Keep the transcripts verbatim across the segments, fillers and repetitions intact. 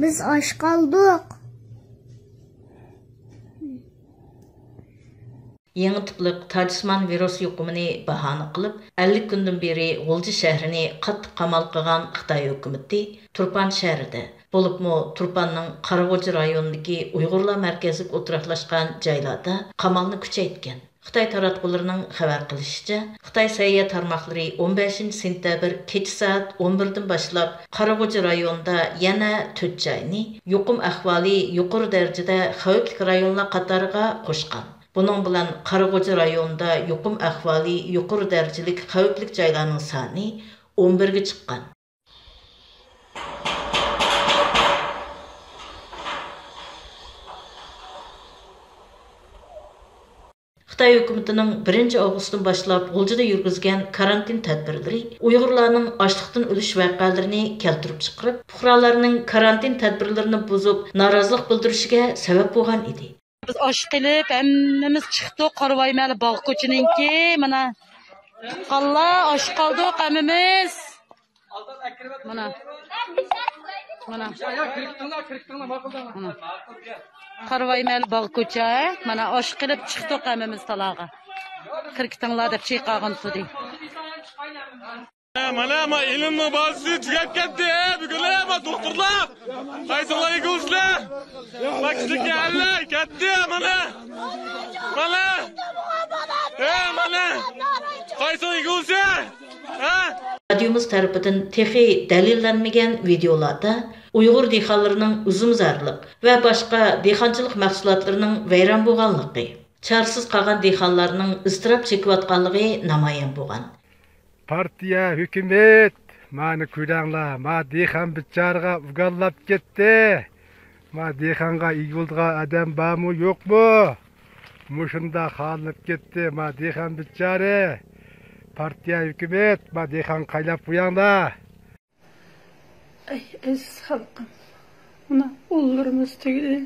بىز ئاچ قالدۇق. يېڭى تىپلىق تاجسىمان ۋىرۇس يۇقۇمىنى باھانە قىلىپ، ئەللىك كۈندىن بېرى غۇلجا شەھىرىنى قاتتىق قامال قىلغان خىتاي ھۆكۈمىتى تۇرپان شەھىرىدە، بولۇپمۇ تۇرپاننىڭ قاراغۇجا رايونىدىكى ئۇيغۇرلار مەركەزلىك ئولتۇراقلاشقان جايلاردا قامالنى كۈچەيتكەن. خىتاي تاراتقۇلىرىنىڭ خەۋەر قىلىشىچە، خىتاي سەھىيە تارماقلىرى ئون بەشىنچى سېنتەبىر كېچە سائەت ئون بىردىن باشلاپ قاراغۇجا رايونىدا يەنە تۆت جاينى يۇقۇم ئەھۋالى يۇقىرى دەرىجىدە خەۋپلىك رايونلار قاتارىغا قوشقان. بۇنىڭ بىلەن قاراغۇجا رايونىدا يۇقۇم ئەھۋالى يۇقىرى دەرىجىلىك خەۋپلىك جايلارنىڭ سانى ئون بىرگە چىققان. خىتاي ھۆكۈمىتىنىڭ بىرىنچى ئاۋغۇستتىن باشلاپ غۇلجىدا يۈرگۈزگەن كارانتىن تەدبىرلىرى ئۇيغۇرلارنىڭ ئاچلىقتىن ئۆلۈش ۋەقەلىرىنى كەلتۈرۈپ چىقىرىپ، پۇقرالارنىڭ كارانتىن تەدبىرلىرىنى بۇزۇپ، نارازىلىق بىلدۈرۈشىگە سەۋەب بولغان ئىدى. بىز ئاچ قېلىپ، ھەممىمىز چىقتۇق قارىۋاي مەھەللە باغ كوچىنىڭكى. مانا، قاللا، ئاچ قالدۇق ھەممىمىز. مانا. مانا. مانا. قارىۋاي مەھەللە باغ كوچا، ھە؟ مانا، ئاچ قېلىپ چىقتۇق ھەممىمىز تالاغا. كىركىتىڭلار دەپ چىقارغان تۇدى. مانا، ما ئىلىمنىڭ بازىسى تۈگەپ كەتتى. بۈگۈن ما دوختۇرلار قايسىڭلار يېگۈسىلەر؟ ما كىچىك يەرلەر كەتتى، مانا. مانا. ھە، مانا. قايسىڭ يېگۈسى؟ ھە؟ رادىيومىز تەرىپىدىن تېخى دەلىللەنمىگەن ۋىدېئولاردا ئۇيغۇر دېھقانلىرىنىڭ ئۈزۈمزارلىق ۋە باشقا دېھقانچىلىق مەھسۇلاتلىرىنىڭ ۋەيران بولغانلىقى، چارىسىز قالغان دېھقانلارنىڭ ئىزتىراپ چېكىۋاتقانلىقى نامايان بولغان. پارتىيە، ھۆكۈمەت، مانا كۆرەڭلار، ما دېھقان بىچارىغا ئۇگانلاپ كەتتى. ما دېھقانغا ئىگە بولىدىغان ئادەم بارمۇ، يوقمۇ؟ مۇشۇنداق ھاللىنىپ كەتتى، ما دېھقان بىچارە. پارتىيە، ھۆكۈمەت، ما دېھقانغا قايلاپ قوياڭلار. ئەي ئەزىز خەلقىم، مانا ئۇنلىرىمىز تۈگىدى،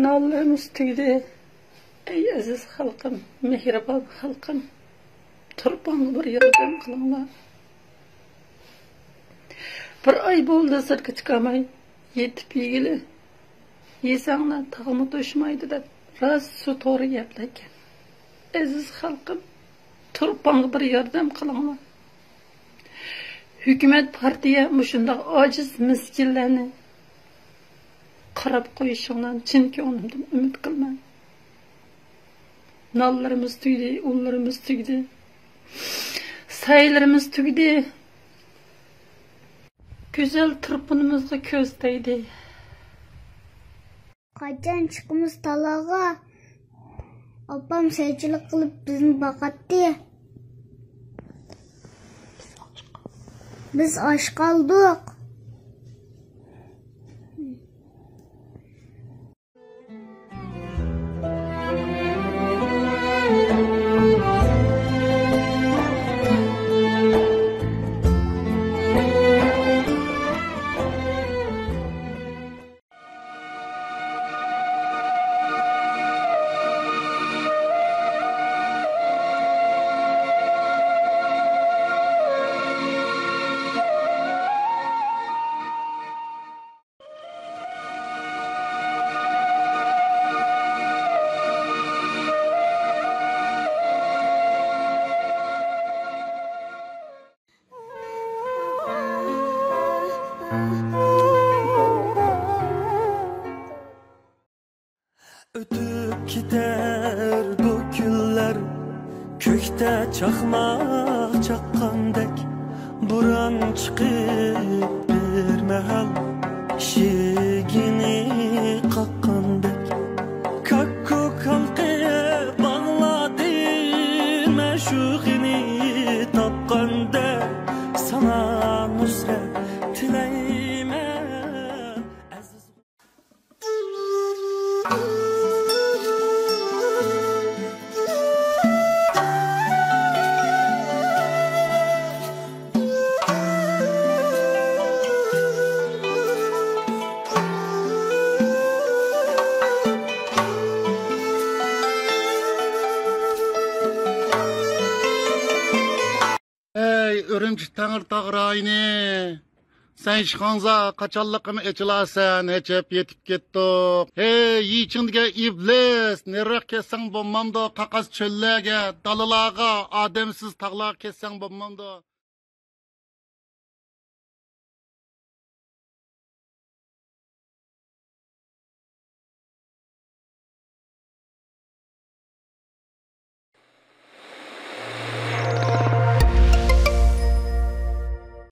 نانلىرىمىز تۈگىدى. ئەي ئەزىز خەلقىم، مېھرىبان خەلقىم، تۇرپانغا بىر ياردەم قىلىڭلار. بىر ئاي بولدى سىرتقا چىقالماي، يېتىپ يېگىلى. يېسەڭلار تاغمۇ توشمايدۇ دەپ، راست سۇ تورى يەپلەككەن. ئەزىز خەلقىم، تۇرپانغا بىر ياردەم قىلىڭلار. ھۆكۈمەت، پارتىيە مۇشۇنداق ئاجىز مىسكىنلەرنى قاراپ قويۇشۇڭلارنى چىن كۆڭلۈمدىن ئۈمىد قىلىمەن. نانلىرىمىز تۈگىدى، ئۇنلىرىمىز تۈگىدى، سايلىرىمىز تۈگىدى. گۈزەل تۇرپىنىمىزغا كۆز تەگدى. قاچان چىقىمىز تالاغا؟ ئاپام سەيچىلىك قىلىپ بىزنى باقاتتى. بىز ئاچ قالدۇق. ئۆتۈپ كېتەر بۇ كۈنلەر، كۆكتە چاقماق چاققاندەك، بوران چىقىپ بىر مەھەل ئىشىكىنى قاققاندەك. كاككۇك ھالقىپ باغلادى مەشۇقىنى تاپقاندەك، ساڭا نۇسرەت تىلەيمەن، ئەزىز. ئەي ئۈرۈمچى تەڭرىتاغ رايونى! سەن ئىشخاڭزا قاچانلىقىم ئېچىلارسەن، ئېچىپ يېتىپ كەتتۇق. ھەي، يىچىڭدىكى ئىبلىس، نېرىراق كەتسەڭ بولمامدۇ؟ قاقاس چۆللەرگە، دالىلارغا، ئادەمسىز تاغلارغا كەتسەڭ بولمامدۇ؟